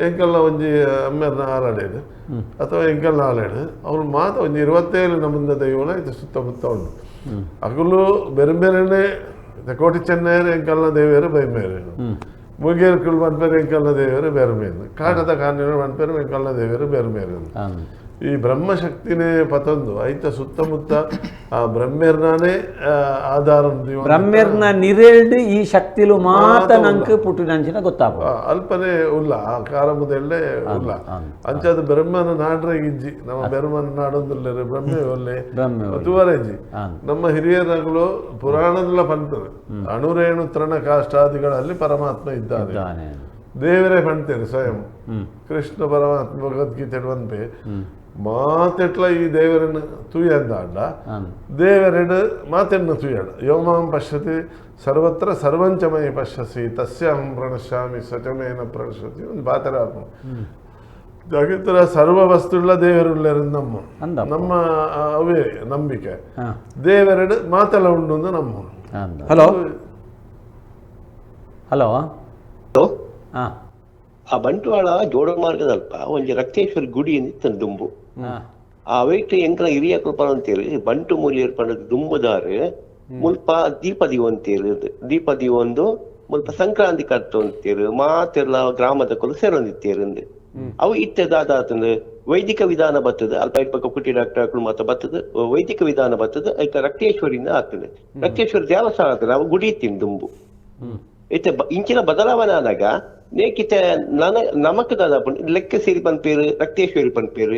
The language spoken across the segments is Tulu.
ಎಂಕಲ್ನ ಒಂಜಿ ಅಮ್ಮೆರ್ನ ಆಲಡೆಡ್ ಅಥವಾ ಎಂಕಲ್ನ ಆಲಡೆ ಅವ್ರು ಮಾತ ಒಂಜಿ 27 ನಮೂನೆ ದೈವನ ಇದು ಸುತ್ತಮುತ್ತ ಉಂಡು. ಅಕುಲು ಬೇರೆ ಬೇರೆನೆ ಕೋಟಿ ಚೆನ್ನೈಯರು ಎಂಕಲ್ನ ದೇವರು ಬೈಮೇರು, ಮುಗೇರ್ ಕುಲ್ ಪನ್ಪೇರು ಎಂಕಲ್ನ ದೇವರು ಬೇರೆ ಮೇರು, ಕಾಟದ ಕಾನ್ಯರು ಪನ್ಪೇರು ಎಂಕಲ್ನ ದೇವರು ಬೇರೆ ಮೇರು. ಈ ಬ್ರಹ್ಮಶಕ್ತಿನೇ ಪತೊಂದು ಐತ ಸುತ್ತಮುತ್ತ ಆ ಬ್ರಹ್ಮೆರ್ನಾನೇ ಆಧಾರ. ಬ್ರಹ್ಮೆರ್ನ ನಿರೇಲ್ಡ್ ಈ ಶಕ್ತಿಲು ಮಾತ ನಂಕ್ ಪುಟ್ಟಿನಂಚಿನ ಗೊತ್ತಾಪ ಅಲ್ಪನೇ ಉಲ್ಲ ಆ ಕಾರಮದಲ್ಲೇ ಉಲ್ಲ. ಅಂಚಾದ ಬ್ರಹ್ಮನ ನಾಡ್ರೆ ಇಜ್ಜಿ, ನಮ್ಮ ಬ್ರಹ್ಮನ ನಾಡೊಂದುಲ್ಲೇರು ಬ್ರಹ್ಮೆ ಒಲ್ಲೆ ತೂವರೆ ಇಜ್ಜಿ. ನಮ್ಮ ಹಿರಿಯರಗಳು ಪುರಾಣದಲ್ಲ ಪಂತರು ಅಣುರೇಣು ತೃಣ ಕಾಷ್ಟಾದಿಗಳಲ್ಲಿ ಪರಮಾತ್ಮ ಇದ್ದಾನೆ, ದೇವರೇ ಪಂತೇರು ಸ್ವಯಂ ಕೃಷ್ಣ ಪರಮಾತ್ಮ ಭಗವದ್ಗೀತೆ ಪನ್ಪೆ ಮಾತೆಟ್ಲ ಈ ದೇವರನ್ನು ತೂಯಂದಾಂಡ ದೇವರೆಡು ಮಾತೆನ್ನು ತೂಯಡ ಯೋಮಾಂ ಪಶ್ಯತಿ ಸರ್ವತ್ರ ಸರ್ವಂಚಮಯಿ ಪಶ್ಯಸಿ ತಸ್ಯಾಂ ಪ್ರಣಶ್ಯಾಮಿ ಸಚಮೇನ ಪ್ರಣಶ್ಯತಿ ಒಂದು ಬಾತರ ಜಗತ್ತರ ಸರ್ವ ವಸ್ತುಳ್ಳ ದೇವರುಳ್ಳರು ನಮ್ಮ ನಮ್ಮ ಅವೇ ನಂಬಿಕೆ. ದೇವರೆಡು ಮಾತೆಲ್ಲ ಉಂಡು ಅಂತ ನಮ್ಮ. ಹಲೋ ಹಲೋ ಆ ಬಂಟ್ವಾಳ ಜೋಡ ಮಾರ್ಗದಲ್ಪ ಒಂಜಿ ರಕ್ತೇಶ್ವರ ಗುಡಿ ಇತ್ತು ದುಂಬು. ಆ ವೇಟ್ ಎಂಕಲ ಹಿರಿಯ ಕೃಪಾಲ ಅಂತೇಳಿ ಬಂಟು ಮೂಲಿಯರ್ ಪಂಡ ದುಂಬುದಾರು ಮುಲ್ಪ ದೀಪ ದೀವಂತೇರು, ದೀಪ ದೀವೊಂದು ಮುಲ್ಪ ಸಂಕ್ರಾಂತಿ ಕರ್ತೊಂತೇರು ಮಾತೆಲ್ಲ ಗ್ರಾಮದ ಕೊಲು ಸೇರೊಂದಿತ್ತೇರು. ಅವು ಇತ್ತೆ ದಾದಾತಂದು ವೈದಿಕ ವಿಧಾನ ಬರ್ತದೆ, ಅಲ್ಪ ಪಕ್ಕ ಕುಟಿ ಡಾಕ್ಟರ್ ಮಾತ್ರ ಬರ್ತದೆ, ವೈದಿಕ ವಿಧಾನ ಬರ್ತದೆ. ಐತ ರಕ್ತೇಶ್ವರಿಂದ ಆಗ್ತದೆ, ರಕ್ತೇಶ್ವರ ದೇವಸ್ಥಾನ ಆಗ್ತದೆ, ಅವು ಗುಡಿ ಇತ್ತೀನಿ ದುಂಬು. ಇತ್ತೆ ಇಂಚಿನ ಬದಲಾವಣೆ ಆದಾಗ ನೇಕಿತ ನನ ನಮಕ್ ದಾದ ಲೆಕ್ಕ ಸಿರಿ ಪನ್ಪೇರು ರಕ್ತೇಶ್ವರಿ ಪನ್ಪೇರು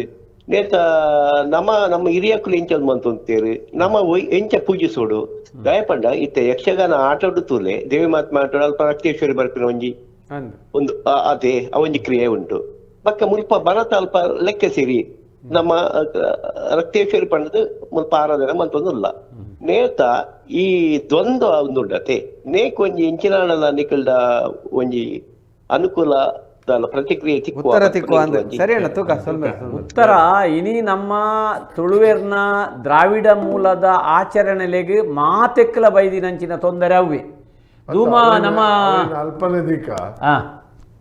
ನೇತ ನಮ್ಮ ನಮ್ಮ ಹಿರಿಯಕ್ಕಲು ಎಂಚ ಮಂತಂತೇರು ನಮ್ಮ ಎಂಚ ಪೂಜಿಸೋಡು ಗಾಯಪಂಡ. ಇತ್ತೆ ಯಕ್ಷಗಾನ ಆಟೋಡು ತೂಲೆ ದೇವಿ ಮಾತ್ಮ ಆಟೋಡು ಅಲ್ಪ ರಕ್ತೇಶ್ವರಿ ಬರ್ಪಿನ ಒಂಜಿ ಒಂದು ಅದೇ ಅವೊಂಜಿ ಕ್ರಿಯೆ ಉಂಟು. ಬಕ್ಕ ಮುಲ್ಪ ಭರತ ಅಲ್ಪ ಲೆಕ್ಕ ಸಿರಿ ನಮ್ಮ ರಕ್ತೇಶ್ವರಿ ಪಂಡದು ಮುಲ್ಪ ಆರಾಧನೆ ಮಂತೊಂದುಲ್ಲ. ನೇತ ಈ ದ್ವಂದ್ವ ಒಂದುಂಡತೆ ನೇಕ್ ಒಂಜಿ ಎಂಚಿನಾಣಲ ನಿಕಲ್ದ ಒಂಜಿ ಅನುಕೂಲ ಪ್ರತಿಕ್ರಿಯೆ ಉತ್ತರ. ಇನಿ ನಮ್ಮ ತುಳುವೆರ್ನ ದ್ರಾವಿಡ ಮೂಲದ ಆಚರಣೆಲೆಗ್ ಮಾತೆಕ್ಕಲ ಬೈದಿನಂಚಿನ ತೊಂದರೆ ಅವ್ವೆ ಧೂಮ ನಮ್ಮ ಅಲ್ಪನೆ ದಿಕ್ಕ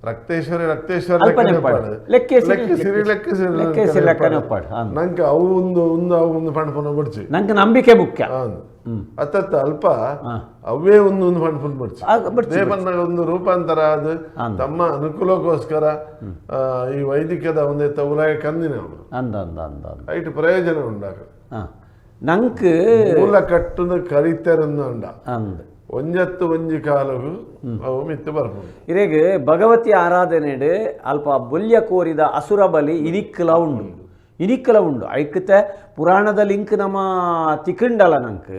ರಕ್ತೇಶ್ವರಿ ರಕ್ತೇಶ್ವರ ನಂಗೆ ಅವು ಒಂದು ಒಂದು ಅವು ಒಂದು ಪಣಪುನ ಬಿಡ್ಚಿ ನಂಗೆ ನಂಬಿಕೆ ಮುಖ್ಯ. ಅತ್ತತ್ತ ಅಲ್ಪ ಅವೇ ಒಂದು ಒಂದು ಪಣಪುನ ಬಿಡ್ಚಿ ದೇವನ್ನ ಒಂದು ರೂಪಾಂತರ ಅದು ತಮ್ಮ ಅನುಕೂಲಕ್ಕೋಸ್ಕರ ಈ ವೈದಿಕದ ಒಂದೇ ಉಲಾಯ ಕಂದಿನ ಐಟು ಪ್ರಯೋಜನ ಉಂಡಾಗ ನಂಕ್ ಮೂಲ ಕಟ್ಟುನ ಕರಿತರನ್ನ ಒಂಜತ್ತು ಒಂಜಿ ಕಾಲವು ಅವು ಮಿತ್ತು ಬರ್ಬೋದು. ಇರೆಗ್ ಭಗವತಿ ಆರಾಧನೆಡು ಅಲ್ಪ ಬೊಲ್ಯ ಕೋರಿದ ಅಸುರ ಬಲಿ ಇನಿಕ್ಕಲ ಉಂಡು, ಇನಿಕ್ಕಲ ಉಂಡು. ಐಕ್ತ ಪುರಾಣದ ಲಿಂಕ್ ನಮ್ಮ ತಿಕ್ಕಂಡಲ ನಂಕ್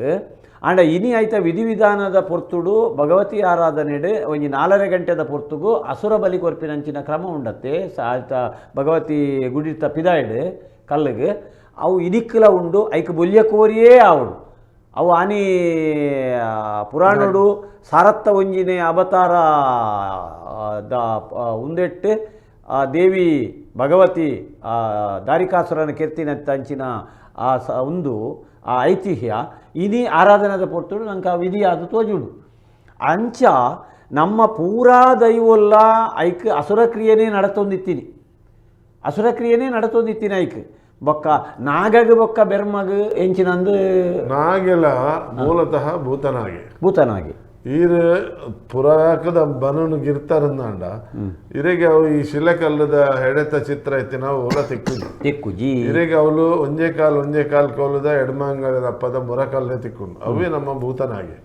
ಆಂಡ ಇನಿ ಐತ ವಿಧಿವಿಧಾನದ ಪೊರ್ತುಡು ಭಗವತಿ ಆರಾಧನೆಡು ಒಂಜಿ 4.5 ಗಂಟೆದ ಪೊರ್ತುಗು ಅಸುರ ಬಲಿ ಕೊರ್ಪಿನಂಚಿನ ಕ್ರಮ ಉಂಡತ್ತೆ. ಆಯ್ತ ಭಗವತಿ ಗುಡಿತ ಪಿದಾಯ್ಡು ಕಲ್ಲಿಗೆ ಅವು ಇನಿಕ್ಕಲ ಉಂಡು. ಐಕ್ ಬೊಲ್ಯ ಕೋರಿಯೇ ಆವಡು ಅವು ಆನಿ ಪುರಾಣಡು ಸಾರತ್ತ ಒಂಜಿನೆ ಅವತಾರ the ಉಂದೆಟ್ಟು ಆ ದೇವಿ ಭಗವತಿ ಆ ದಾರಿಕಾಸುರನ ಕೆರ್ತಿನ ತಂಚಿನ ಆ ಸ ಒಂದು ಆ ಐತಿಹ್ಯ ಇನಿ ಆರಾಧನೆದ ಪೊರ್ತುಡು ನಂಗೆ ಆ ವಿಧಿ ಅದು ತೋಜುಡು. ಅಂಚ ನಮ್ಮ ಪೂರಾ ದೈವಲ್ಲ ಐಕ್ ಅಸುರಕ್ರಿಯೆನೇ ನಡತೊಂದಿತ್ತೀನಿ, ಅಸುರಕ್ರಿಯೆನೇ ನಡತೊಂದಿತ್ತೀನಿ ಐಕ್ ಬೊಕ್ಕ ನಾಗಗ ಬೊಕ್ಕ ಬೆರ್ಮಗ್ ಎಂಚಿನಂದು ನಾಗೆಲ ಮೂಲತಃ ಭೂತನಾಗೆ ಭೂತನಾಗಿ ಈರ್ ಪುರಾಕದ ಬನನು ಗಿರ್ತಾರಂದಾಂಡ ಇರೆಗೆ ಅವು ಈ ಶಿಲೆಕಲ್ಲದ ಹೆಡೆತ ಚಿತ್ರ ಐತಿ ನಾವು ಓಲ ತಿಕ್ಕುಜಿ ತಿಕ್ಕುಜಿ. ಇರೆಗೆ ಅವಳು ಒಂಜೇ ಕಾಲು ಒಂಜೇ ಕಾಲು ಕೋಲದ ಎಡಮಾಂಗದ ಅಪ್ಪದ ಮುರಕಲ್ಲೇ ತಿಕ್ಕೊಂಡು ಅವೇ ನಮ್ಮ ಭೂತನಾಗೆ.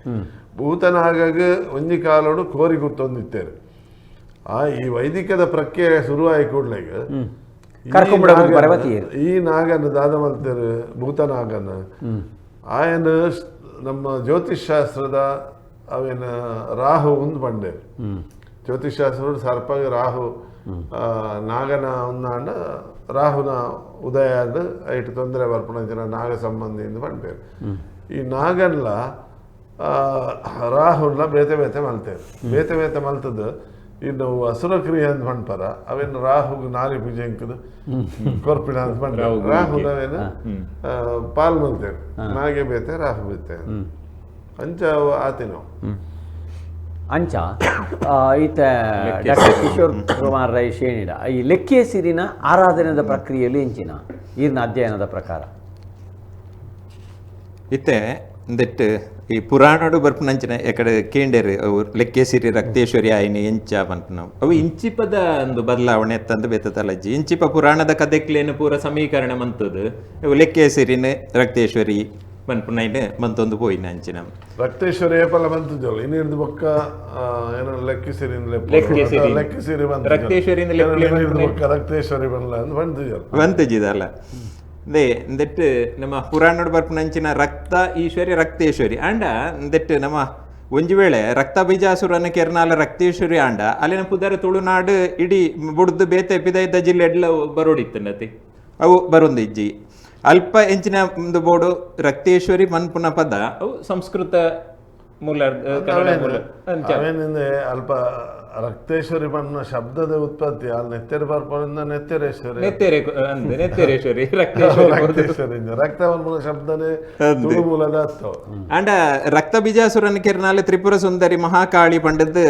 ಭೂತನಾಗಾಗ ಒಂಜಿ ಕಾಲೋಡು ಕೋರಿ ಗುತ್ತೊಂದಿತ್ತೇರು. ಆ ಈ ವೈದಿಕದ ಪ್ರಕ್ರಿಯೆ ಶುರುವಾಯಿ ಕೂಡ್ಲೆಗ ಈ ನಾಗನ ದಾದ ಮಲ್ತೇರು ಭೂತನಾಗನ ಆಯನ ನಮ್ಮ ಜ್ಯೋತಿಷ್ಶಾಸ್ತ್ರದ ಅವೇನ ರಾಹು ಒಂದು ಬಂಡೇರು. ಜ್ಯೋತಿಷ್ಶಾಸ್ತ್ರ ಸರ್ಪಾಗ ರಾಹು ನಾಗನ ಒಂದಾಂಡ ರಾಹುನ ಉದಯ ಆದ ಐಟು ತೊಂದರೆ ಬರ್ಪಣ ನಾಗ ಸಂಬಂಧಿಯಿಂದ ಬಂಡೇರು. ಈ ನಾಗನ್ಲ ರಾಹುಲ್ಲ ಬೇತೆ ಬೇತೆ ಮಲ್ತೇರು, ಬೇತೆ ಬೇತೆ ಮಲ್ತದ್ದು ಇನ್ನು ಅಸುರ ಕ್ರಿಯೆ ಅಂತ ಪಣ್ಪರ ಅವೇನು ರಾಹುಗ್ ನಾರಿ ಪೂಜೆ ಅಂಕದು ಕೊರ್ಪಿಣ ಅಂತ ಪಂಡ ರಾಹು ನಾವೇನು ಪಾಲ್ ಮಲ್ತೇವೆ, ನಾಗೆ ಬೇತೆ ರಾಹು ಬೇತೆ ಅಂಚ ಆತಿ ನಾವು. ಅಂಚ ಈತ ಡಾಕ್ಟರ್ ಕಿಶೋರ್ ಕುಮಾರ್ ರೈ ಶೇಣಿಡ ಈ ಲೆಕ್ಕೇಸಿರಿನ ಆರಾಧನೆದ ಪ್ರಕ್ರಿಯೆಯಲ್ಲಿ ಎಂಚಿನ ಈರ್ನ ಅಧ್ಯಯನದ ಪ್ರಕಾರ ಇತ್ತೆ ದೆಟ್ ಈ ಪುರಾಣಡು ಬರ್ಪುನಂಚಿನ ಎಕಡೆ ಕೇಂಡೇರು ಅವು ಲೆಕ್ಕೇಸಿರಿ ರಕ್ತೇಶ್ವರಿ ಆಯ್ನೆ ಎಂಚ ಪನ್ಪುನವು ಅವು ಇಂಚಿಪದ ಒಂದು ಬದಲಾವಣೆ ಎತ್ತಂದು ಬೆತ್ತಲಜ್ಜಿ ಇಂಚಿಪ ಪುರಾಣದ ಕದೆಕ್ಲೇನು ಪೂರ ಸಮೀಕರಣ ಮಂತದು ಅವು ಲೆಕ್ಕೇಸಿರಿನ ರಕ್ತೇಶ್ವರಿ ಪನ್ಪುನೈನ್ ಮಂತೊಂದು ಪೋಯಿನ ಅಂಚಿನ ರಕ್ತೇಶ್ವರಿ ಏಪಲ ಬಂತಿದ್ದಲ್ಲ ಇನ್ನಿರ್ದು ಬೊಕ್ಕ ಏನೋ ಲೆಕ್ಕಿಸಿರಿ ಲೆಕ್ಕೆಸಿರಿ. ಲೆಕ್ಕಿಸಿರಿ ಬಂತು ರಕ್ತೇಶ್ವರಿ ಬೊಕ್ಕ ರಕ್ತೇಶ್ವರಿ ಬಂದ್ಲ ಅಂತ ಬಂತಿದ್ದಲ್ಲ ಬಂತಜಿದಲ್ಲ they ದೆಟ್ ನಮ್ಮ ಪುರಾಣಡ್ ಬರ್ಪುನಂಚಿನ ರಕ್ತ ಈಶ್ವರಿ ರಕ್ತೇಶ್ವರಿ ಆಂಡ ದೆಟ್ ನಮ್ಮ ಒಂಜಿ ವೇಳೆ ರಕ್ತ ಬೀಜಾಸುರನ ಕೆರ್ನಾಲ ರಕ್ತೇಶ್ವರಿ ಆಂಡ ಅಲ್ಲಿನ ಪುದರ ತುಳುನಾಡು ಇಡೀ ಬುಡ್ದು ಬೇತೆ ಪಿದೈದ ಜಿಲ್ಲೆ ಎಡ್ಲ ಬರೋಡಿತ್ತನತಿ ಅವು ಬರೊಂದು ಇಜ್ಜಿ ಅಲ್ಪ ಎಂಚಿನ ಒಂದು ಬೋರ್ಡು ರಕ್ತೇಶ್ವರಿ ಮನ್ಪುನ ಪದ ಅವು ಸಂಸ್ಕೃತ ಮೂಲ ಕನ್ನಡ ಮೂಲ ಅಂಚ. ಅವೇನಿಂದ ಅಲ್ಪ ರಕ್ತೇಶ್ವರಿ ಬಣ್ಣ ಶಬ್ದದ ಉತ್ಪತ್ತಿ ಅಲ್ಲಿ ನೆತ್ತೆರೆ ಬರ್ಪದಿಂದ ನೆತ್ತೆರೇಶ್ವರಿ ನೆತ್ತೆರೆ ಅಂದ್ ನೆತ್ತೆರೇಶ್ವರಿ ರಕ್ತೇಶ್ವರಿ ರಕ್ತೇಶ್ವರಿ ರಕ್ತ ಮೂಲ ಶಬ್ದನೇ ತುಳು ಮೂಲದ ಅರ್ಥ. ಅಂಡ ರಕ್ತ ಬೀಜಾಸುರನ ಕಿರ್ನಾಲೆ ತ್ರಿಪುರ ಸುಂದರಿ ಮಹಾಕಾಳಿ ಪಂಡದ್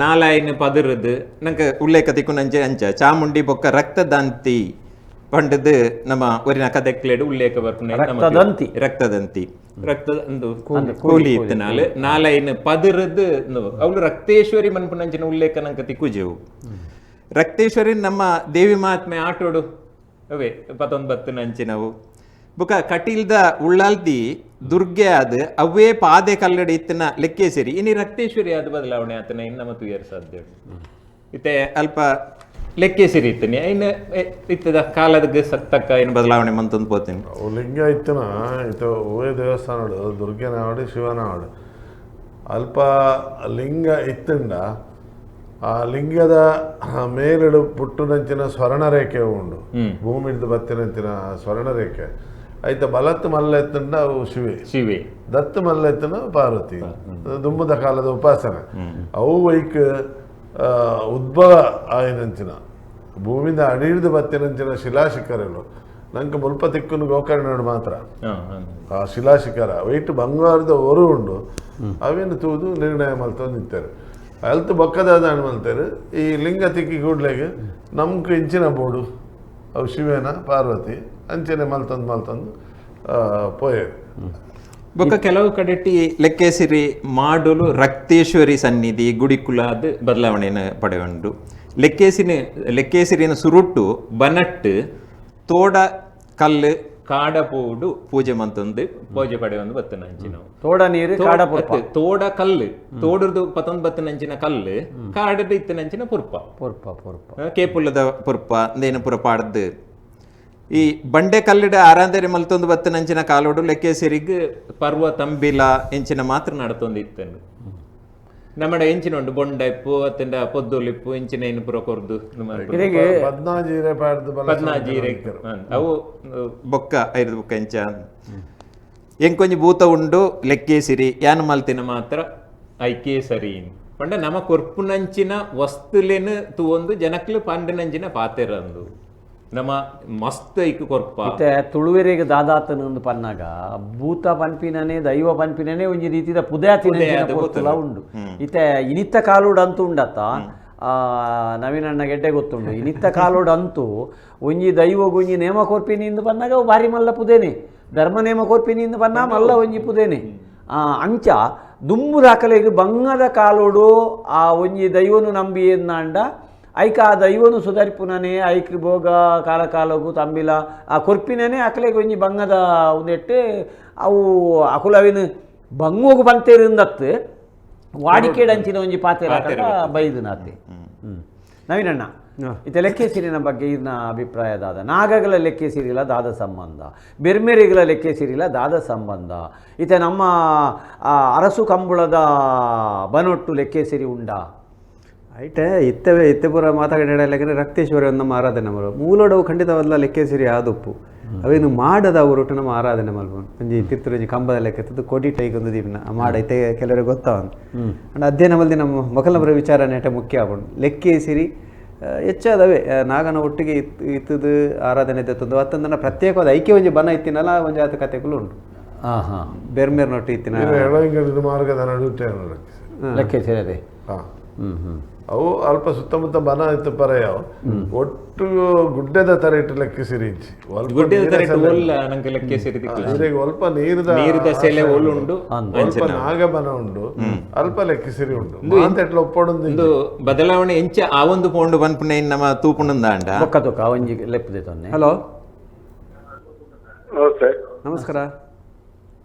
ನಾಲಾಯಿನ ಪದರದು ನಂಗೆ ಉಲ್ಲೇಖ ತಿಕ್ಕು ನಂಚೆ ಅಂಚ ಚಾಮುಂಡಿ ಬೊಕ್ಕ ರಕ್ತದಂತಿ ಪಂಡದ್ ನಮ್ಮ ಒರಿನ ಕದೆಕ್ಲೇಡು ಉಲ್ಲೇಖ ಬರ್ಪುನ ರಕ್ತದಂತಿ. ರಕ್ತದಂತಿ ರಕ್ತದ ಅಂದು ಕೂಲಿ ಇತ್ತು ನಾಲ್ ನಾಲೈನ್ ಪದರದು ಅವಳು ರಕ್ತೇಶ್ವರಿ ಮನ್ಪುನಂಚಿನ ಉಲ್ಲೇಖ ನಂಗೆ ತಿಕ್ಕುಜೆವು ರಕ್ತೇಶ್ವರಿ ನಮ್ಮ ದೇವಿ ಮಹಾತ್ಮೆ ಆಟೋಡು ಅವೇ ಪತ್ತೊಂಬತ್ತು ನಂಚಿನವು ಬುಕ ಕಟೀಲ್ದ ಉಳ್ಳಾಲ್ದಿ ದುರ್ಗೆ ಆದ ಅವೇ ಪಾದೆ ಕಲ್ಲಡಿ ಇತ್ತಿನ ಲೆಕ್ಕೇಸಿರಿ ಇನಿ ರಕ್ತೇಶ್ವರಿ ಆದ ಬದಲಾವಣೆ ಆತನ ಇನ್ನು ನಮ್ಮ ತುಯರ್ ಸಾಧ್ಯ ಇತ್ತೆ ಅಲ್ಪ ಲೆಕ್ಕೇಸಿರಿ ಇತ್ತನೆ ಇನ್ನು ಇತ್ತದ ಕಾಲದ ತಕ್ಕ ಏನು ಬದಲಾವಣೆ ಮಂತಂದು ಪೋತೀನಿ ಅವು ಲಿಂಗ ಇತ್ತನ ಇತ್ತು ಓಯ್ ದೇವಸ್ಥಾನಡು ದುರ್ಗೆನಾವಡು ಶಿವನಾವಡು ಅಲ್ಪ ಲಿಂಗ ಇತ್ತಂಡ ಆ ಲಿಂಗದ ಮೇಲಿಡು ಪುಟ್ಟುನಂಚಿನ ಸ್ವರ್ಣರೇಖೆ ಉಂಡು ಭೂಮಿ ಹಿಡ್ದು ಬತ್ತಿನಂಚಿನ ಸ್ವರ್ಣರೇಖೆ ಐತ ಬಲತ್ತು ಮಲ್ಲ ಎತ್ತಂಡ ಅವು ಶಿವೆ ಶಿವೆ ದತ್ತು ಮಲ್ಲ ಎತ್ತನ ಪಾರ್ವತಿ ದುಂಬದ ಕಾಲದ ಉಪಾಸನೆ ಅವು ವೈಕ್ ಉದ್ಭವ ಆಯಿನಂಚಿನ ಭೂಮಿದ ಅಡಿಹಿಡ್ದು ಬತ್ತಿನಂಚಿನ ಶಿಲಾಶಿಖರಲು ನಂಗೆ ಮುಲ್ಪ ತಿಕ್ಕುನು ಗೋಕರ್ಣಡು ಮಾತ್ರ ಆ ಶಿಲಾಶಿಖರ ವೈಟ್ ಬಂಗಾರದ ಒರು ಉಂಡು ಅವೇನು ತೂದು ನಿರ್ಣಯ ಮಲ್ತೊಂದು ನಿಂತಾರೆ ಅಲ್ತು ಬೊಕ್ಕದಾದ ಮಲ್ತಾರೆ ಈ ಲಿಂಗ ತಿಕ್ಕಿ ಕೂಡ್ಲೆಗೆ ನಮ್ಗೆ ಇಂಚಿನ ಬೋಡು ಅವು ಶಿವನ ಪಾರ್ವತಿ ಅಂಚನೆ ಮಲ್ತೊಂದು ಮಲ್ತೊಂದು ಪೋಯರು. ಬೊಕ್ಕ ಕೆಲವು ಕಡೆಟಿ ಲೆಕ್ಕೇಸಿರಿ ಮಾಡಲು ರಕ್ತೇಶ್ವರಿ ಸನ್ನಿಧಿ ಗುಡಿಕುಲ ಅದು ಬದಲಾವಣೆಯನ್ನು ಪಡೆಯುಂಡು ಲೆಕ್ಕೇಸಿರಿನ ಸುರುಟ್ಟು ಬನಟ್ಟು ತೋಡ ಕಲ್ಲು ಕಾಡಪೋಡು ಪೂಜೆ ಮಂತಂದು ಪೂಜೆ ಪಡೆಯೊಂದು ಬತ್ತನ ಅಂಚಿನವು ತೋಡ ನೀರು ಕಾಡ ಪುರ್ಪ ತೋಡ ಕಲ್ಲು ತೋಡದು ಪತ್ತೊಂದು ಬತ್ತನಂಚಿನ ಕಲ್ಲು ಕಾಡದ ಇತ್ತನಂಚಿನ ಪುರ್ಪ ಪುರ್ಪ ಪುರ್ಪ ಕೇಪುಲ್ಲದ ಪುರ್ಪ ಅಂದೇನು ಪುರ ಪಾಡ್ದು ಈ ಬಂಡೆ ಕಲ್ಲಿಡ ಆರಾಧನೆ ಮಲ್ತೊಂದು ಬತ್ತನಂಚಿನ ಕಾಲೋಡು ಲೆಕ್ಕೇಸಿರಿಗ್ ಪರ್ವ ತಂಬಿಲ ಎಂಚಿನ ಮಾತ್ರ ನಡತೊಂದು ಇತ್ತನು ನಮ್ಮಡ ಎಂಚಿನ ಉಂಡು ಬೊಂಡ ಇಪ್ಪು ಅತ್ತಂಡ ಪೊದ್ದೊಲಿಪ್ಪು ಎಂಚಿನ ಏನು ಪುರ ಕೊರ್ದು ಇದಕ್ಕೆ ಪದ್ನಾಜೀರೆ ಪಾಡ್ದು ಬಲ ಪದ್ನಾಜೀರೆ ಅವು ಬೊಕ್ಕ ಐದು ಬೊಕ್ಕ ಎಂಚ ಎಂಕೊಂಜಿ ಭೂತ ಉಂಡು ಲೆಕ್ಕೇಸಿರಿ ಯಾನು ಮಲ್ತಿನ ಮಾತ್ರ ಐಕೆ ಸರಿ ಪಂಡ ನಮ್ಮ ಕೊರ್ಪುನಂಚಿನ ವಸ್ತುಲೇನು ತೂವೊಂದು ಜನಕ್ಲು ಪಂಡನಂಚಿನ ಪಾತೆರಂದು ನಮ್ಮ ಮಸ್ತ್ ಐಕ್ ಕೊರ್ಪ ಮತ್ತೆ ತುಳುವೆರೆಗೆ ದಾದಾತನ ಪನ್ನಾಗ ಭೂತ ಪನ್ಪಿನನೆ ದೈವ ಪನ್ಪಿನನೆ ಒಂಜಿ ರೀತಿದ ಪುದಯಾತಿನ ಪೊರ್ತುಲ ಉಂಡು. ಇತ್ತೆ ಇನಿತ್ತ ಕಾಲೋಡು ಅಂತೂ ಉಂಡತ್ತ ನವೀನಣ್ಣ ಗೆಡ್ಡೆ ಗೊತ್ತುಂಡು ಇನಿತ್ತ ಕಾಲೋಡು ಅಂತೂ ಒಂಜಿ ದೈವಗೊಂಜಿ ನೇಮ ಕೊರ್ಪಿನಿ ಇಂದು ಪನ್ನಾಗ ಅವು ಭಾರಿ ಮಲ್ಲ ಪುದೇನೆ ಧರ್ಮ ನೇಮ ಕೊರ್ಪಿನಿ ಇಂದು ಪನ್ನ ಮಲ್ಲ ಒಂಜಿ ಪುದೇನೆ ಅಂಚ ದುಂಬು ದಾಖಲೆಗೆ ಬಂಗದ ಕಾಲೋಡು ಆ ಒಂಜಿ ದೈವನು ನಂಬಿ ಎಂದಾಂಡ ಐಕ ಆ ದೈವನು ಸುಧಾರಿಪುನನೆ ಐಕ್ ಭೋಗ ಕಾಲ ಕಾಲಗು ತಂಬಿಲ ಆ ಕೊರ್ಪಿನನೆ ಅಕಲೆಗೆ ಒಂಜಿ ಬಂಗದ ಒಂದೆಟ್ಟು ಅವು ಅಕುಲವಿನ ಬಂಗೋಗು ಬಂತೇರಿಂದತ್ತು ವಾಡಿಕೆಡಂಚಿನ ಒಂಜಿ ಪಾತೆರ ಬೈದು ನಾತೆ. ನವೀನಣ್ಣ ಇತ್ತೆ ಲೆಕ್ಕೆಸಿರಿನ ಬಗ್ಗೆ ಇರ್ನ ಅಭಿಪ್ರಾಯ ದಾದ ನಾಗಗಳ ಲೆಕ್ಕೆಸಿರಿಲ ದಾದ ಸಂಬಂಧ ಬೆರ್ಮೆರಿಗಳ ಲೆಕ್ಕೆಸಿರಿಲ ದಾದ ಸಂಬಂಧ ಇತ್ತೆ ನಮ್ಮ ಅರಸು ಕಂಬುಳದ ಬನೊಟ್ಟು ಲೆಕ್ಕೆಸಿರಿ ಉಂಡಾ ಐಟೆ ಇತ್ತವೆ ಇತ್ತೆ ಪೂರ ಮಾತಾಡಿ ರಕ್ತೇಶ್ವರಿ ಒಂದು ನಮ್ಮ ಆರಾಧನೆ ಮಲ್ವ ಮೂಲೋಡವು ಖಂಡಿತವಲ್ಲ ಲೆಕ್ಕೆಸಿರಿ ಆದುಪ್ಪು ಅವೇನು ಮಾಡದ ಒಟ್ಟು ನಮ್ಮ ಆರಾಧನೆ ಮಲ್ಪು ಒಂಜಿ ತಿರ್ತುರಂಜಿ ಕಂಬದ ಲೆಕ್ಕ ಇತ್ತದು ಕೊಡಿ ಟೈಕ್ ಒಂದು ದೀಪಿನ ಆ ಮಾಡ ಇತ್ತೆ ಕೆಲವರಿಗೆ ಗೊತ್ತಾವನ್ ಅಂಡ್ ಅಧ್ಯಯನ ಮಲ್ದಿ ನಮ್ಮ ಮೊಕಲಬರ ವಿಚಾರ ನೆಟ ಮುಖ್ಯ ಆಪುಂಡು ಲೆಕ್ಕೆಸಿರಿ ಹೆಚ್ಚಾದವೇ ನಾಗನ ಒಟ್ಟಿಗೆ ಇತ್ತದು ಆರಾಧನೆ ಇದ್ದದ್ದು ಅತ್ತಂದನ ಪ್ರತ್ಯೇಕವಾದ ಐಕ್ಯ ಒಂಜಿ ಬನ ಇತ್ತಿನಲ್ಲ ಒಂಜಿ ಆತ ಕತೆಗಳು ಉಂಟು. ಹಾಂ ಬೇರ್ಮೇರ್ನೊಟ್ಟು ಇತ್ತಿನ ಎಳಂಗಡಿ ಮಾರ್ಗದ ನಡುಟೆ ಲೆಕ್ಕೆಸಿರಿ ಅದೇ. ಅವು ಅಲ್ಪ ಸುತ್ತಮುತ್ತ ಬನ ಇತ್ತು ಪರೆಯವು ಒಟ್ಟು ಗುಡ್ಡೆದ ತರ ಇಟ್ಟು ಲೆಕ್ಕಿಸಿರಿ ಇಜ್ಜಿ. ಗುಡ್ಡೆದ ತರ ಒಲ್ಲ ನಂಗೆ ಲೆಕ್ಕಿಸಿರಿ ಅಲ್ಪ ನೀರದ ನೀರದ ಸೆಲೆ ಒಲ್ಲುಂಡು, ಅಲ್ಪ ನಾಗಬನ ಉಂಡು, ಅಲ್ಪ ಲೆಕ್ಕಿಸಿರಿ ಉಂಡು. ಮಾತೆಟ್ಲ ಒಪ್ಪೊಡೊಂದು ಬದಲಾವಣೆ ಎಂಚ ಆ ಒಂದು ಪೋಂಡು ಬನ್ಪುನೆ ನಮ್ಮ ತೂಪುಣಂದಾಂಡ ಬೊಕ್ಕ ತೂಕ ಒಂಜಿ ಲೆಪ್ಪುದೆ ತೊನ್ನೆ. ಹಲೋ, ನಮಸ್ತೆ. ನಮಸ್ಕಾರ.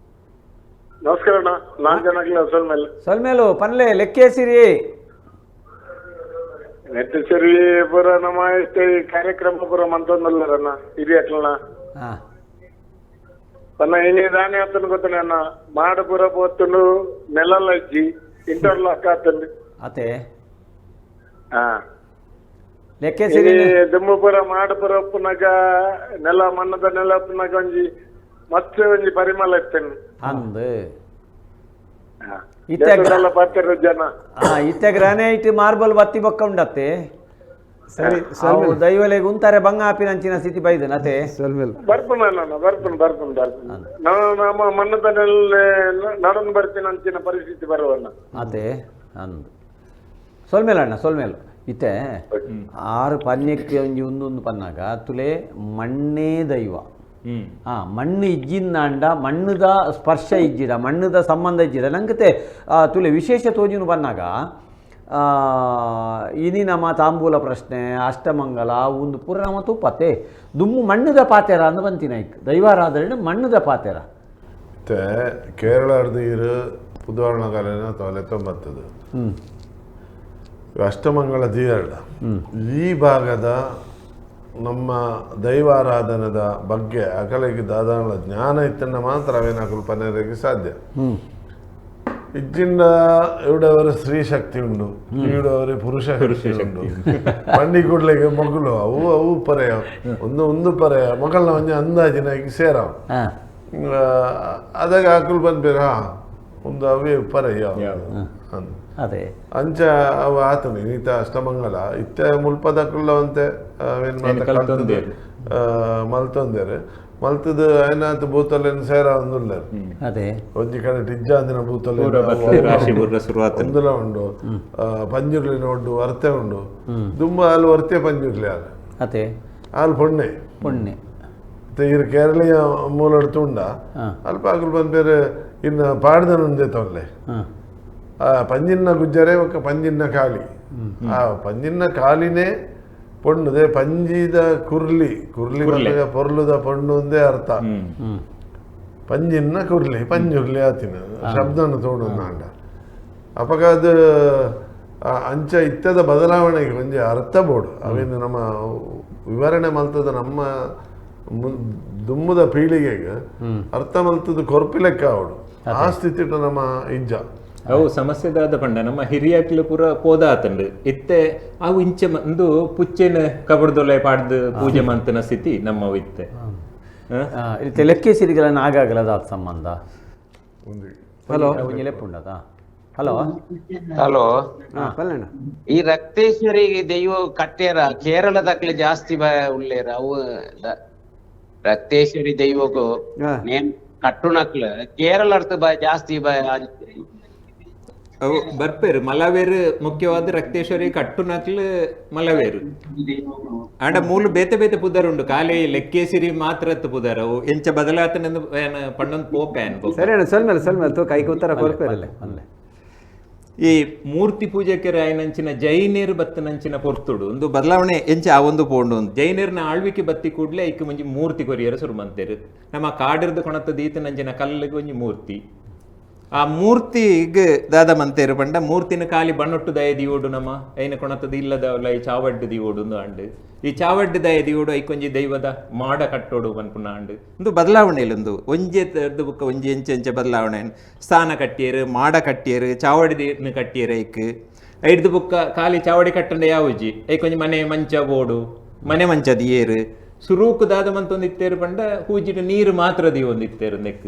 ನಮಸ್ಕಾರ ಅಣ್ಣ, ನಾನ್ ಜನ ಸೊಲ್ಮೇಲೆ ಸೊಲ್ಮೇಲು ಪನ್ಲೆ ಲೆಕ್ಕೇಸಿರಿ ನೆಟ್ಟಸರಿ ಪೂರ ನಮ್ಮ ಈ ಕಾರ್ಯಕ್ರಮ ಪೂರ ಮಂತೊಂದುಲ್ಲರಣ್ಣ ಹಿರಿಯಕ್ಲಣ್ಣ. ತನ್ನ ಇನಿ ದಾನಿ ಆತನ ಗೊತ್ತನೆ ಅಣ್ಣ, ಮಾಡ ಪೂರ ಪೋತುಂಡು ನೆಲಲ್ಲ ಇಜ್ಜಿ ಇಂಟರ್ಲಾಕ್ ಆತಂಡು ಅತೆ ಲೆಕ್ಕೇಸಿರಿ ದುಮ್ಮು ಪೂರ ಮಾಡ ಪೂರ ಉಪ್ಪುನಾಗ ನೆಲ ಮಣ್ಣದ ನೆಲ ಉಪ್ಪುನಾಗ ಒಂಜಿ ಮಸ್ತ್ ಒಂಜಿ ಪರಿಮಳ ಇತ್ತೇನೆ ಅಂದ್ ಜನ. ಇತ್ತೆ ಗ್ರಾನೈಟ್ ಮಾರ್ಬಲ್ ಬತ್ತಿ ಬೊಕ್ಕ ಉಂಡತ್ತೆ. ಸರಿ, ದೈವಲೆಗ್ ಉಂತಾರೆ ಬಂಗ ಆಪಿನಂಚಿನ ಸ್ಥಿತಿ ಬೈದನ ಅತೆ. ಬರ್ಪುನ ಬರ್ಪುನ ಬರ್ಪುನ ಬರ್ಪುನ ನಮ್ಮ ಮಣ್ಣದ ನಡನ್ ಬರ್ತೀನಿ ಅಂಚಿನ ಪರಿಸ್ಥಿತಿ ಬರುವಣ್ಣ ಅತೆ ಅಂದ್. ಸೊಲ್ಮೇಲ ಅಣ್ಣ, ಸೊಲ್ಮೇಲು. ಇತ್ತೆ ಆರು ಪನ್ಯಕ್ಕೆ ಒಂಜಿ ಒಂದೊಂದು ಪನ್ನಾಗ ತುಲೆ ಮಣ್ಣೇ ದೈವ. ಮಣ್ಣು ಇಜ್ಜಿಂದಾಂಡ ಮಣ್ಣುದ ಸ್ಪರ್ಶ ಇಜ್ಜಿಡ ಮಣ್ಣುದ ಸಂಬಂಧ ಇಜ್ಜಿಡ ನಂಗತೆ ತುಲೆ ವಿಶೇಷ ತೋಜಿನ ಬನ್ನಾಗ ಇನಿ ನಮ್ಮ ತಾಂಬೂಲ ಪ್ರಶ್ನೆ ಅಷ್ಟಮಂಗಲ ಒಂದು ಪೂರ ನಮ್ಮ ತೂಪತ್ತೆ ದುಮ್ಮು ಮಣ್ಣುದ ಪಾತೆರ ಅಂದು ಬಂತಿನ ಐಕ್ ದೈವಾರಾಧನೆ ಮಣ್ಣುದ ಪಾತೆರ. ಮತ್ತೆ ಕೇರಳ ಇರು ಪುದುವರ್ಣ ಕಾಲಿನ ತೊಲೆ ತೊಂಬತ್ತದು ಅಷ್ಟಮಂಗಲ ತೀರಡ ಈ ಭಾಗದ ನಮ್ಮ ದೈವಾರಾಧನದ ಬಗ್ಗೆ ಅಕಲಿಗೆ ದಾದಾನ ಜ್ಞಾನ ಇತ್ತನ್ನ ಮಾತ್ರ ಅವೇನಾಕಲು ಪನೇರಕ್ಕೆ ಸಾಧ್ಯ. ಇಜ್ಜಿಂದ ಇವಿಡವರು ಸ್ತ್ರೀ ಶಕ್ತಿ ಉಂಡು, ಇವಿಡವರು ಪುರುಷ ಶಕ್ತಿ ಉಂಡು. ಪಂಡಿ ಕೂಡ್ಲಿಗೆ ಮಗಳು ಅವು ಅವು ಪರೆಯ ಒಂದು ಒಂದು ಪರೆಯ ಮಗಳನ್ನ ಒಂಜಿ ಅಂದಾಜಿನ ಸೇರ ಅದಾಗ ಆಕುಲು ಬಂದ್ಬೇರ ಒಂದು ಅವೇ ಪರೆಯ ಅದೇ ಅಂಚ ಅವ ಆತನ ಈತ ಅಷ್ಟಮಂಗಲ ಇತ್ತೆ ಮುಲ್ಪದಕುಲ್ಲವಂತೆ ಅವೇನು ಮಲ್ತೊಂದೇರು ಮಲ್ತದ ಏನಾಯ್ತು ಬೂತಲ್ಲೇನು ಸೇರ ಒಂದುಲ್ಲೇರು. ಅದೇ ಒಂಜಿ ಕಡೆ ಟಿಜ್ಜಾಂದಿನ ಬೂತಲ್ಲಿ ಒಂದುಲ ಉಂಡು, ಪಂಜುರ್ಲಿನ ಉಂಡು, ವರ್ತೆ ಉಂಡು. ದುಂಬ ಅಲ್ಲಿ ವರ್ತೆ ಪಂಜುರ್ಲಿ ಆಲ್ ಅದೇ ಆಲ್ ಪೊಣ್ಣೆ ಪೊಣ್ಣೆ ಇರು ಕೇರಳೀಯ ಮೂಲ ಉಂಡ ಅಲ್ಪ ಆಕುಲು ಬಂದ್ಬೇರೆ ಇನ್ನು ಪಾಡ್ದನ ಉಂದೆ ತೊಲ್ಲೆ ಪಂಜಿನ್ನ ಗುಜ್ಜರೆ ಒಕ್ಕ ಪಂಜಿನ್ನ ಕಾಲಿ. ಆ ಪಂಜಿನ್ನ ಕಾಲಿನೇ ಪೊಣ್ಣುದೆ ಪಂಜಿದ ಕುರ್ಲಿ ಕುರ್ಲಿ ಬಂದಾಗ ಪೊರ್ಲುದ ಪೊಣ್ಣು ಒಂದೇ ಅರ್ಥ. ಪಂಜಿನ್ನ ಕುರ್ಲಿ ಪಂಜುರ್ಲಿ ಆತಿನ ಶಬ್ದನ ತೋಡು ನಾಂಡ ಅಪಗ ಅದು ಅಂಚ ಇತ್ತದ ಬದಲಾವಣೆಗೆ ಒಂಜಿ ಅರ್ಥ ಬೋಡು. ಅವೇನು ನಮ್ಮ ವಿವರಣೆ ಮಲ್ತದ ನಮ್ಮ ದುಮ್ಮದ ಪೀಳಿಗೆಗೆ ಅರ್ಥ ಮಲ್ತದ ಕೊರ್ಪಿ ಲೆಕ್ಕ ಅವಡು ಆ ಸ್ಥಿತಿ ನಮ್ಮ ಇಜ್ಜ. ಅವು ಸಮಸ್ಯೆದಾದ ಪಂಡ ನಮ್ಮ ಹಿರಿಯಕ್ಲು ಪೂರ ಪೋದಾತಂಡು ಇತ್ತೆ ಅವು ಇಂಚೆ ಒಂದು ಪುಚ್ಚೆನ ಕಬಡ್ದೊಲೆ ಪಾಡ್ದು ಪೂಜೆ ಮಂತನ ಸ್ಥಿತಿ ನಮ್ಮ ಇತ್ತೆ. ಇತ್ತೆ ಲೆಕ್ಕಿಸಿರಿಗಳ ಆಗಾಗಲ ಅದಾದ ಸಂಬಂಧ. ಹಲೋ, ಲೆಪ್ಪುಂಡದಾ? ಹಲೋ ಹಲೋ, ಈ ರಕ್ತೇಶ್ವರಿ ದೈವ ಕಟ್ಟೇರ ಕೇರಳದಕ್ಲೆ ಜಾಸ್ತಿ ಉಳ್ಳೇರ ಅವು ರಕ್ತೇಶ್ವರಿ ದೈವಕ್ಕೂ ನೇಮ್ ಕಟ್ಟುನಕ್ಲ ಕೇರಳ ಜಾಸ್ತಿ ಅವು ಬರ್ಪೇರು ಮಲವೇರು ಮುಖ್ಯವಾದ ರಕ್ತೇಶ್ವರಿ ಕಟ್ಟುನಕ್ಲು ಮಲವೇರು ಆಂಡ ಮೂಲು ಬೇತೆ ಬೇತೆ ಪುದರ್ ಉಂಡು ಕಾಲಿ ಲೆಕ್ಕೇಸಿರಿ ಮಾತ್ರ ಪುದರ್ ಅವು ಎಂಚ ಬದಲಾತನ ಪಣ್ಣೊಂದು ಪೋಪೆ. ಸರಿ ಅಣ್ಣ, ಸೊಲ್ಮೇಲೆ ಸೊಲ್ಮೇಲೆ ತೋ ಕೈಗೆ ಉತ್ತರ ಕೊರ್ಪೇರಲ್ಲ. ಈ ಮೂರ್ತಿ ಪೂಜೆಕೆರೆ ಆಯ್ನಂಚಿನ ಜೈನೇರು ಬತ್ತನಂಚಿನ ಪೊರ್ತುಡು ಒಂದು ಬದಲಾವಣೆ ಎಂಚ ಆ ಒಂದು ಪೋಂಡು ಜೈನೇರ್ನ ಆಳ್ವಿಕೆ ಬತ್ತಿ ಕೂಡಲೇ ಐಕ್ ಮುಂಜಿ ಮೂರ್ತಿ ಕೊರಿಯರ ಸುರು ಮಂತೇರು. ನಮ್ಮ ಕಾಡಿರ್ದು ಕೊಣತದ ಈತನಂಚಿನ ಕಲ್ಲಿಗೆ ಒಂಜಿ ಮೂರ್ತಿ ಆ ಮೂರ್ತಿಗೆ ದಾದ ಮಂತೇರು ಪಂಡ ಮೂರ್ತಿನ ಖಾಲಿ ಬಣ್ಣೊಟ್ಟು ದಯ ದಿಯೋಡು ನಮ್ಮ ಐನ ಕೊಣತದ ಇಲ್ಲದವಲ್ಲ ಈ ಚಾವಡ್ಡು ದಿಯೋಡು ಅಂಡು ಈ ಚಾವಡ್ಡು ದಯ ದಿಯೋಡು ಐಕೊಂಜಿ ದೈವದ ಮಾಡ ಕಟ್ಟೋಡು ಪನ್ಪುನ ಅಂಡು ಒಂದು ಬದಲಾವಣೆ ಇಲ್ಲೊಂದು ಒಂಜೆ ಬುಕ್ಕ ಒಂಜಿ ಎಂಚೆ ಎಂಚೆ ಬದಲಾವಣೆ ಸ್ಥಾನ ಕಟ್ಟಿಯರು ಮಾಡ ಕಟ್ಟಿಯರು ಚಾವಡಿ ಕಟ್ಟಿಯರು ಐಕ್ ಐಡ್ದು ಬುಕ್ಕ ಖಾಲಿ ಚಾವಡಿ ಕಟ್ಟಂಡೆ ಯಾವುಜಿ ಐಕೊಂಜಿ ಮನೆ ಮಂಚ ಬೋಡು ಮನೆ ಮಂಚ ದಿಯೇರು ಸುರೂಕು ದಾದ ಮಂತೊಂದು ಇತ್ತೇರು ಪಂಡ ಹೂಜಿಟ ನೀರು ಮಾತ್ರ ದಿಯೊಂದು ಇತ್ತೇರು ನೆಕ್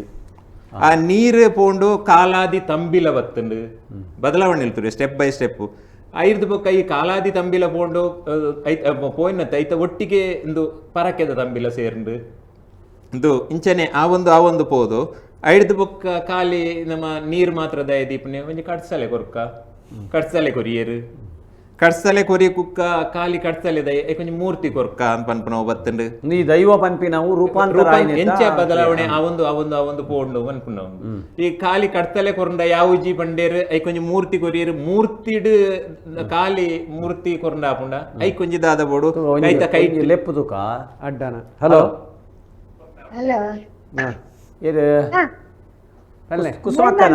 ಆ ನೀರು ಪೋಂಡು ಕಾಲಾದಿ ತಂಬಿಲ ಬತ್ತುಂಡು ಬದಲಾವಣೆ ಇರ್ತದೆ step by step. ಐರ್ದು ಬೊಕ್ಕ ಈ ಕಾಲಾದಿ ತಂಬಿಲ ಪೋಂಡು ಪೋಯಿನತ್ತೆ ಐತ ಒಟ್ಟಿಗೆ ಇಂದು ಪರಕೆದ ತಂಬಿಲ ಸೇರ್ಂಡು ಇಂದು ಇಂಚನೆ ಆ ಒಂದು ಪೋದು ಐಡ್ದು ಬೊಕ್ಕ ಖಾಲಿ ನಮ್ಮ ನೀರು ಮಾತ್ರ ದಯ ದೀಪನೆ ಒಂಜಿ ಕಡ್ಸಲೆ ಕೊರ್ಕ ಕಟ್ಸಲೆ ಕೊರಿಯೇರು ಕಟ್ಸಲೆ ಕೊರಿ ಕುಕ್ಕ ಖಾಲಿ ಕಟ್ಸಲೆ ದೈ ಕೊಂಚ ಮೂರ್ತಿ ಕೊರ್ಕ ಅಂತ ಪನ್ಪುನವು ಬತ್ತುಂಡು. ನೀ ದೈವ ಪನ್ಪಿನವು ರೂಪಾಂತರ ಆಯಿನೆತ್ತ ಎಂಚ ಬದಲಾವಣೆ ಆ ಒಂದು ಆ ಒಂದು ಆ ಒಂದು ಪೋಂಡು ಪನ್ಪುನವು. ಈ ಖಾಲಿ ಕಟ್ಸಲೆ ಕೊರಂಡ ಯಾವುಜಿ ಬಂಡೇರು I ಕೊಂಚ ಮೂರ್ತಿ ಕೊರಿಯೇರು ಮೂರ್ತಿಡ್ ಖಾಲಿ ಮೂರ್ತಿ ಕೊರಂಡ ಆಪುಂಡ I ಕೊಂಚ ದಾದ ಬೋಡು ಐತ ಕೈ ಲೆಪ್ಪು ತುಕ ಅಡ್ಡನ. ಹಲೋ. ಹಲೋ. ಇದು ಪಲ್ಲೆ. ಕುಸುಮಕ್ಕನ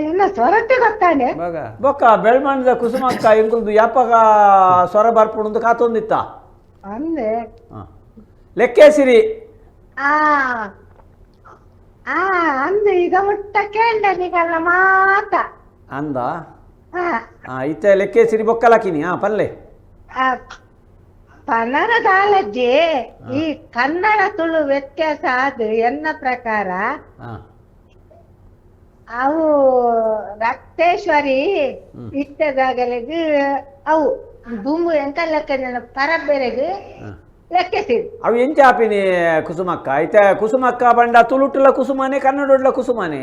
ಎನ್ನ ಸ್ವರತೆ ಗೊತ್ತಾನೆ ಬಾಗ ಬೊಕ್ಕ ಬೆಳ್ಮಣ್ಣದ ಕುಸುಮಕ್ಕ ಎಂಕುಲ್ದು ಯಾಪಗ ಸ್ವರ ಬರ್ಪುಂಡು ಕಾತೊಂದಿತ್ತ ಅಂದೆ ಲೆಕ್ಕೇಸಿರಿ. ಆ ಆ ಅಂದು ಈಗ ಮುಟ್ಟ ಕೇಂಡ ನಿಗಲ್ಲ ಮಾತ ಅಂದ ಇತ್ತೆ ಲೆಕ್ಕೇಸಿರಿ ಬೊಕ್ಕಲಾಕಿನಿ. ಹಾ ಪಲ್ಲೆ. ಪನರದಾಲಜ್ಜಿ ಈ ಕನ್ನಡ ತುಳು ವ್ಯತ್ಯಾಸ ಅದು ಎನ್ನ ಪ್ರಕಾರ ಅವು ರಕ್ತೇಶ್ವರಿ ಇಟ್ಟದಾಗಲಿಗೆ ಅವು ದುಂಬು ಎಂತ ಲೆಕ್ಕ ಪರಬೇರೆಗ್ ಲೆಕ್ಕಿಸಿರಿ. ಅವು ಎಂಚ ಆಪಿನಿ ಕುಸುಮಕ್ಕ? ಐತೆ ಕುಸುಮಕ್ಕ ಬಂಡ ತುಳುಟುಲ ಕುಸುಮಾನೆ ಕನ್ನಡೊಡ್ಲ ಕುಸುಮಾನೆ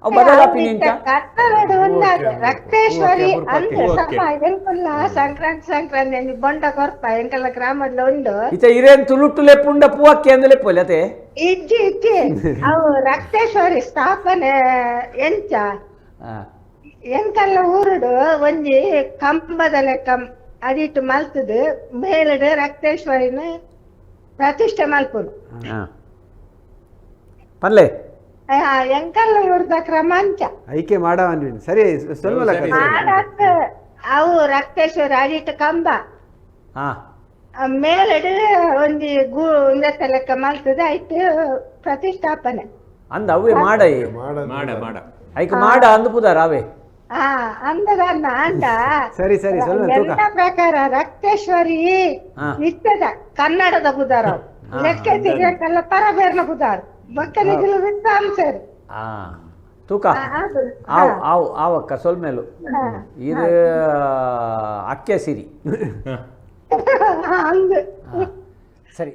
ಅವು ಬದಲಾಪಿನಿ ಎಂಚ? ಕನ್ನಡ ಒಂದಾದ ರಕ್ತೇಶ್ವರಿ ಅಂದ್ರೆ ಸಮ ಎಂಕುಲ್ಲ ಸಂಕ್ರಾಂತಿ ಸಂಕ್ರಾಂತಿ ಅಂಜಿ ಬೊಂಡ ಕೊರ್ಪ ಎಂಕಲ್ಲ ಗ್ರಾಮಡ್ಲ ಉಂಡು. ಇತ್ತೆ ಇರೇನ್ ತುಳುಟು ಲೆಪ್ಪುಂಡ ಪೂವಕ್ಕೆ ಅಂದ್ ಲೆಪ್ಪೊಲಿ ಅತೆ? ಇಜ್ಜಿ ಇಜ್ಜಿ ಅವು ರಕ್ತೇಶ್ವರಿ ಸ್ಥಾಪನೆ ಎಂಚ ಎಂಕಲ್ಲ ಊರುಡು ಒಂಜಿ ಕಂಬದ ಲೆಕ್ಕ ಅದಿಟ್ಟು ಮಲ್ತದು ಮೇಲಡು ರಕ್ತೇಶ್ವರಿನ ಪ್ರತಿಷ್ಠೆ ಮಲ್ಪುನು. ಪಲ್ಲೆ. ಎಂಕಲ್ಲ ಊರ್ದ ಕ್ರಮಾಂಚ ಐಕೆ ಮಾಡವನ್ ಸರಿ ಸ್ವಲ್ಪ ಮಾಡಾತ್ ಅವು ರಕ್ತೇಶ್ವರಿ ಅದಿಟ್ಟು ಕಂಬ ಮೇಲಡು ಒಂಜಿ ಗೂ ಉಂದೆತ್ತ ಲೆಕ್ಕ ಮಲ್ತದ ಆಯ್ತು ಪ್ರತಿಷ್ಠಾಪನೆ. ಅಂದ ಅವೇ ಮಾಡೈ ಮಾಡ ಮಾಡ ಐಕ್ ಮಾಡ ಅಂದ್ ಪುದಾರ ಅವೇ. ಅಂದದನ್ನ ಅಂದ. ಸರಿ ಸರಿ ಸ್ವಲ್ಪ ತೂಕ. ಎಲ್ಲ ಪ್ರಕಾರ ರಕ್ತೇಶ್ವರಿ ಇತ್ತದ ಕನ್ನಡದ ಬುದಾರ ಲೆಕ್ಕ ಸಿಗಕ್ಕಲ್ಲ ಪರಬೇರ್ನ ಬುದಾರ ಬೊಕ್ಕನಿಗಿಲು ವಿದ್ವಾಂಸರು. ತೂಕ ಆವ್ ಆವ್ ಆವಕ್ಕ ಸೊಲ್ಮೇಲು ಇದು ಅಕ್ಕೆ ಸಿರಿ. ಸರಿ.